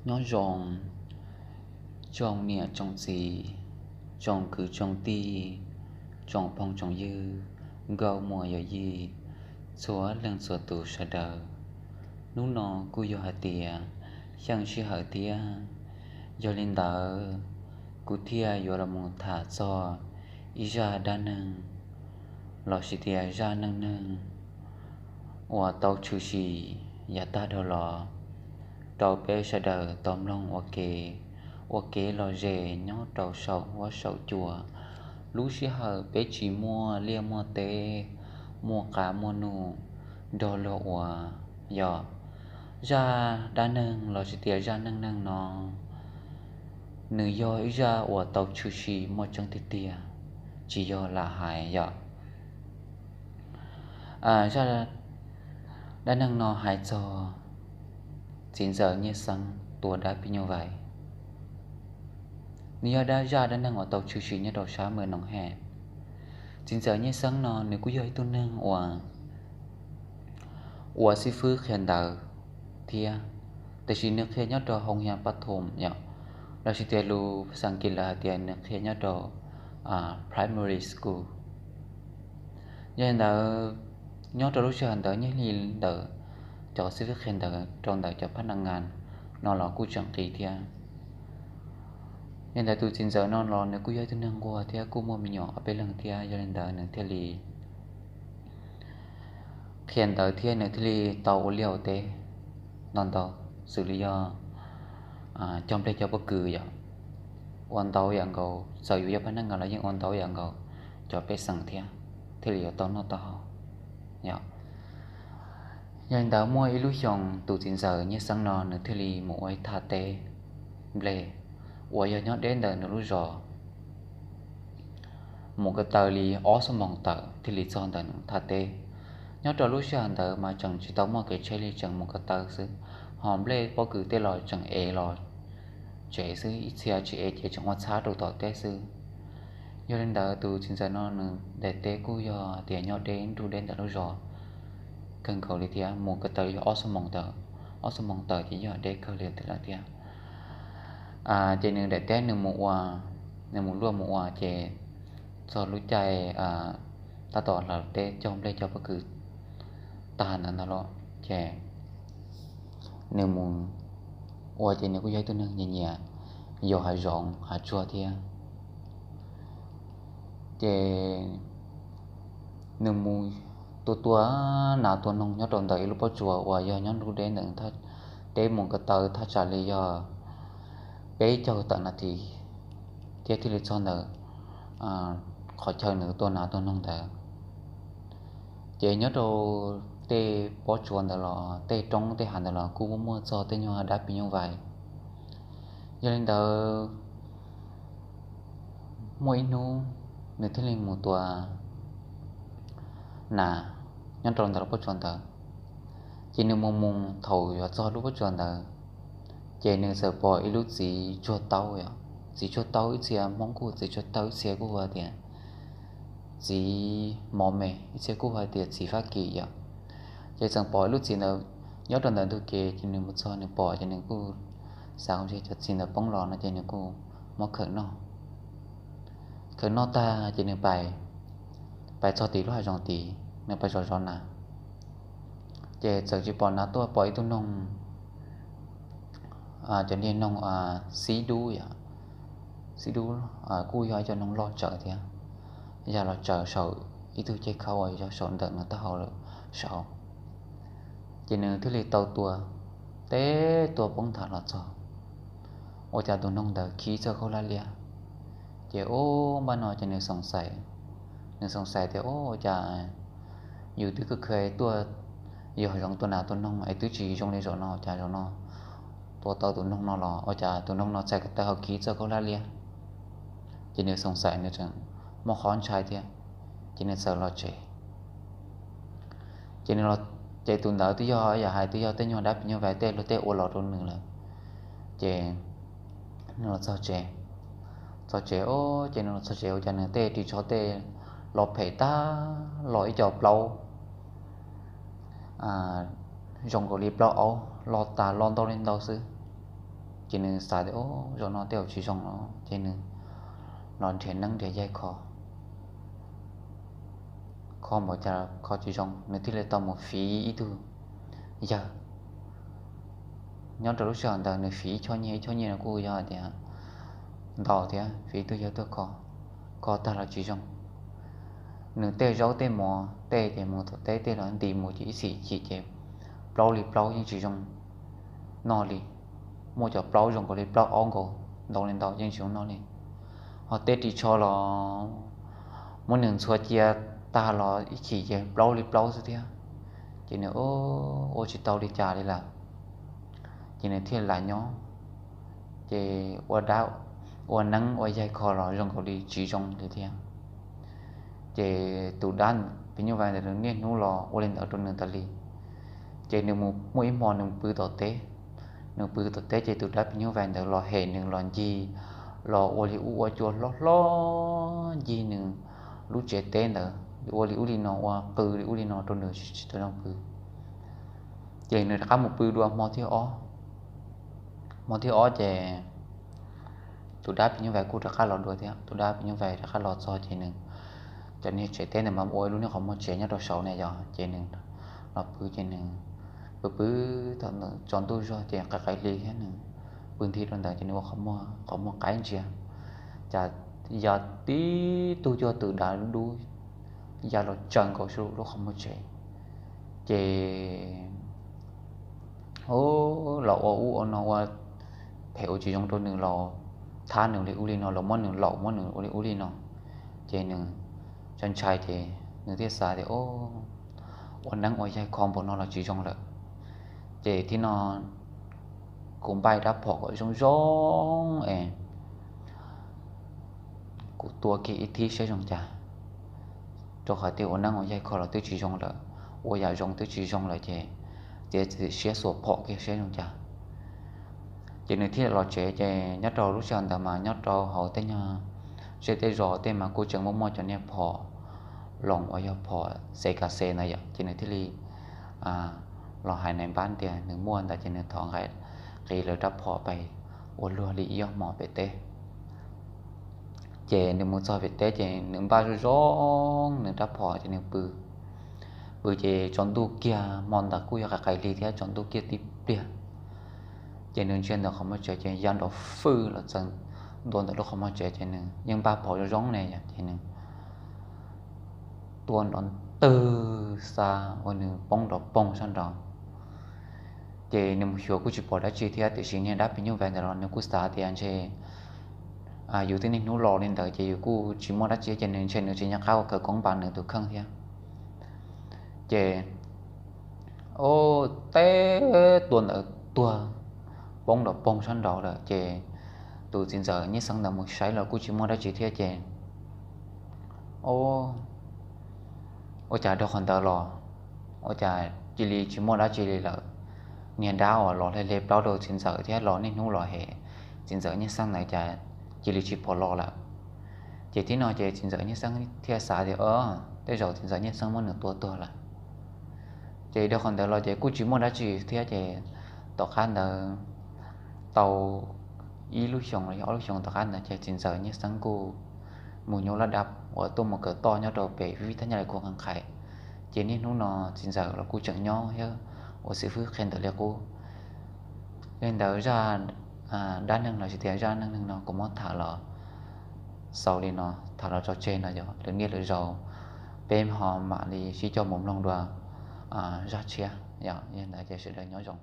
Nyob zoo tsoom niam tsoom txiv, tsoom kwv tsoom tij, tsoom phooj tsoom ywg, nkauj muam yawm yij, txhua leej txhua tus sawv daws. Hnub no kuj yog hais tias xyeej sij hawm thiab, yog li ntawd kuv thiaj yuav los mus tham txog ib zaj dab neeg lossis tias zaj neej neeg uas tau tshwm sim yav tag dhau los rau peb sawv daws tau mloog ua ke, ua kev lom zem nyob rau saum huab saum cua. Lub sij hawm peb tsis muaj liaj muaj teb, muaj qav muaj num nrog luag ua. Yog zaj dab neeg lossis tias zaj neej neeg no, nws yog ib zaj uas tau tshwm sim muaj tseeb tiag tiag, tsis yog lam hais yom. Zaj dab neeg no hais txog txiv ntxawm Nyiaj Xeeb tua dab phim nyuj vais. Nws yog zaj dab neeg uas tau tshwm sim nyob rau sab Mws Noos Hej. Txiv ntxawm Nyiaj Xeeb no nws kuj yog ib tug neeg uas ua xib fwb qhia ntawv thiab, tiam sis nws qhia nyob rau hoo yas pab thum yom, lossis tias lus phas xas As kiv lawv hais tias nws qhia nyob rau primary school. Yog li ntawd, nyob rau lub sij hawm ntawd nyiaj hli ntawm cov xib fwb qhia ntawv rau ntawm cov phab naj ngas no los kuj tseem qis thiab. Yog li ntawd tus txiv ntxawm no los nws kuj yog ib tug neeg nquag thiab kuj muaj me nyuam ob peb leeg thiab, yog li ntawd nws thiaj li qhia ntawv thiab nws thiaj li tau ua liaj ua teb ntau ntau, xws li yog cog nplej cog pob kws yom, ua ntau yam nkaus, txawm yus yog phab naj ngas los yeej ua ntau yam nkaus cov pej xeem thiab, thiaj li yuav tau noj tau haus yom. Yog li ntawd muaj ib lub xyoos tus txiv ntxawm Nyiaj Xeeb no nws thiaj li mus ua ib thaj teb nplej uas yog nyob deb ntawm nws lub zos, mus ko taw li ob xuab moos tawm thiaj li txog ntawm nws thaj teb. Nyob rau lub sij hawm ntawd mas tseem tsis tau muaj kev tsheb li, tseem mus ko taw xwb, ho nplej pob kws tej los tseem ev los tsev xwb, ib txhia tsis ev ces tseem ua txhab rau tom teb xwb. Yog li ntawd tus txiv ntxawm no nws daim teb kuj yog tias nyob deb nruj deb ntawm lub zos kawg nkaus li thiab, mus ko taw yog ob xuab moos tawm, ob xuab moos tawm ces yog deb kawg li lawm thiab. Ces nws daim teb nws mus ua, nws mus luaj mus ua ces txog lub caij tab tom hlawv teb cog nplej cog pob kws tag ntawd ntag los ces nws mus ua ces nws kuj yog ib tug neeg nyiam nyiam yos hav zoov hav tsuag thiab. Ces nws mus tua tua nas tua noog nyob rau ntawm ib lub pob tsuas uas yog nyob nruj deb ntawm thaj teb, mus ko taw thaj tsam li yog peb caug tawm nas this thiab thiaj li txog ntawm qhov chaw nws tua nas tua noog ntawd. Ces nyob rau tej pob tsuas ntawd los tej roob tej hav ntawd los kuj muaj muaj txog tej nyuag dab phim nyuj vais. Yog li ntawd, muaj ib hnub nws thiaj li mus tua nas nyob rau ntawm lub pob tsuas ntawd. Ces nws mus mus thaum yuav txog lub pob tsuas ntawd, ces nws txawm pom ib lub txiv tsuag taub yom. Txiv tsuag taub ib txhia Hmoob kuj, txiv tsuag taub ib txhia kuj hu tias txiv mos me, ib txhia kuj hu tias txiv Fab Kis yom. Ces txawm pom ib lub txiv ntawd nyob rau ntawm ntug kev, ces nws mus txog nws pom ces nws kuj xav tias cov txiv ntawd poob los no ces nws kuj muab khawm noj. Khawm noj tag ces nws pais, pais txog tim lub hav zoov tid, nws pais zov zov nas. Ces txawm tsis pom nas tuaj, pom ib tug noog, cov niag noog xib dub yom, xib dub, kuj yog ib cov noog loj tsawv thiab, ya los tsaws saum ib tug ceg khau uas yog saum ntawm nws taub hau saud. Ces nws thiaj li tau tua, teb tua poob nthav los txog, ua cas tus noog ntawd khib txoj khaub hlab liab. Ces ub npaj no ces nws xoom xaiv, nws xoom xaiv tias ub ua cas yus twb khaws khaws tuaj yos zoov tua nas tua noog es twb tsis zoo li zaum no, cas zaum no tua tau tus noog no los ua cas tus noog no txhais ko taw ho khib txoj khaub hlab liab. Ces nws xoom xaiv nws tseem muaj qhov ntshai thiab, ces nws txawm los tsev. Ces nws los, ces tus ntawd twb yog yam hais twb yog tej nyuag dab phim nyuj vais tej luag tej ua los rau nws lawm. Ces nws los txog tsev, txog tsev, ces nws los txog tsev ua cas nws tej ris tsho tej los phem tag, los ib co plaub zoo nkaus li plaub aub, los tas los ntau li ntau xwb. Ces nws xav tias, o, zaum no tej zaum tsis zoo los, ces nws los nrhiav neeb nrhiav yaig kho, kho npaum cas kho tsis zoo, nws thiaj li tau mus fiv ib tug yawg. Nyob rau lub sij hawm ntawd nws fiv ib choj nyiaj, ib choj nyiaj no kuj yog tias ntau thiab, fiv ib tug yawg tuaj kho, kho tag los tsis zoo. Nws tej zaub tej mov tej ces mus tom teb tej los nti mus ces ib txhis chim ces plaub li plaub yeej tsis zoo noj li. Muaj cov plaub zoo nkaus li plaub aub nkaus, ntau li ntau yeej tsis zoo noj li. Ho tej ris tsho los muab nws ntxhua cia tag los ib chim ces plaub li plaub xwb thiab. Ces nws ua tsis tau li cas li lawm, ces nws thiaj lam nyob. Ces ua dab, ua neeb ua yaig kho los zoo nkaus li tsis zoo li thiab. Ces tus dab phim nyuj vais ntawd niaj hnub los ua li ntawd rau nws tas li. Ces nws mus muaj ib hmo nws pw tom teb, nws pw tom teb ces tus dab phim nyuj vais ntawd los hem nws los ncig, los ua li ub ua cua hlob hlob ncig nws lub tsev teb ntawd, ua li ub li no, ua qw li ub li no rau nws tsis tau zoo pw. Ces nws rov qab mus pw dua hmo thib ob. Hmo thib ob ces tus dab phim nyuj vais kuj rov qab los dua thiab. Tus dab phim nyuj vais rov qab los txog ces nws, cov niag tsev teb ntawd mas ua ib lub niag qhov muag tsev nyob rau saud ne yog, ces nws los pw ces nws pw pw thaum tsaus ntuj zog ces qaim qaim hli thiab nws pw nthi rau ntawd ces nws ua qhov muag qaib ntsia, cas ya tib tug cuag twm dav dub ya los tsaws nkaus saum lub qhov muag tsev. Ces los ua ub ua no ua phem ua tsis zoo rau nws los thab nws li ub li no los muab nws laum muab nws ua li ub li no. Ces nws ntshai ntshai ces nws thiaj xav tias, o, ua neeb ua yaig kho npaum no los tsis zoo lawm. Ces thib no kuv npaj rab phom kom zoo zoo es kuv tua kiag ib thib saib zoo cas, rau qhov tias ua neeb ua yaig kho los twb tsis zoo lawm, ua yam zoo twb tsis zoo lawm ces txiav txim siab xuas phom kiag saib zoo cas. Ces nws thiaj los tsev ces nyob rau lub sij hawm ntawd mas nyob rau hauv tej nyuag zej tej zos tej mas kuj tseem muaj muaj cov niag phom loos uas yog phom xes kas xes ntawd yom, ces nws thiaj li los hais nais npab tias nws muaj ntawd ces nws thov nqa, nqis lawv rab phom pais ua luag li ib ob hmos pem teb. Ces nws mus txog pem teb ces nws npaj zoo zoo nws rab phom ces nws pw, pw ces tsaus ntuj kiag, hmo ntawd kuj yog qaim qaim hli thiab, tsaus ntuj kiag tib pliag ces nws ntsia ntawm qhov muag tsev ces ya nrov fwj los txog ntua ntawm lub qhov muag tsev ces nws yeej npaj phom zoo zoo ne yom, ces nws tua nrov ntwg xa ua nws poob nrov poog sab nraud. Ces nws mus xyuas kuj tsis pom dab tsi thiab, tiam sis niag dab phim nyuj vais ntawd los nws kuj xav tias ntshe yus twb niaj hnub los li ntawd ces yus kuj tsis muaj dab tsi ces nws ntshe nws tsis nco qab ua khawv koob npas nws tus kheej thiab. Ces teb tua ntawd tuag poob nrov poog sab nraud lawm ces tus txiv ntxawm Nyiaj Xeeb ntawd mus saib los kuj tsis muaj dab tsi thiab ces ua cas rau qhov ntawd los ua cas cia li tsis muaj dab tsi li lawm. Niag dab uas los hle hle plaub rau txiv ntxawm thiab los niaj hnub los hem txiv ntxawm Nyiaj Xeeb ntawd cas cia li tsis pom los lawm. Ces thib no ces txiv ntxawm Nyiaj Xeeb thiaj xav tias tej zaum txiv ntxawm Nyiaj Xeeb muab nws tua tuag lawm. Ces rau qhov ntawd los ces kuj tsis muaj dab tsi thiab ces tom qab ntawd tau ib lub xyoos los yog ob lub xyoos tom qab ntawd ces txiv ntxawm Nyiaj Xeeb kuj mus nyuj laj dab uas tuaj mus kawm toj nyob rau pem vib thaj nyaj li khu qhov qhais. Ces niaj hnub no txiv ntxawm los kuj tseem nyob thiab ua xib fwb qhia ntawv li qub. Li ntawd zaj dab neeg los sis tias zaj neej neeg no kuv muab tham los xaus li no, tham los tso tseg no yog lwm niaj lwm zaus peb ho mam li sib coj mus mloog dua zaj tshiab. Yog li ntawd ces sawv daws nyob zoo.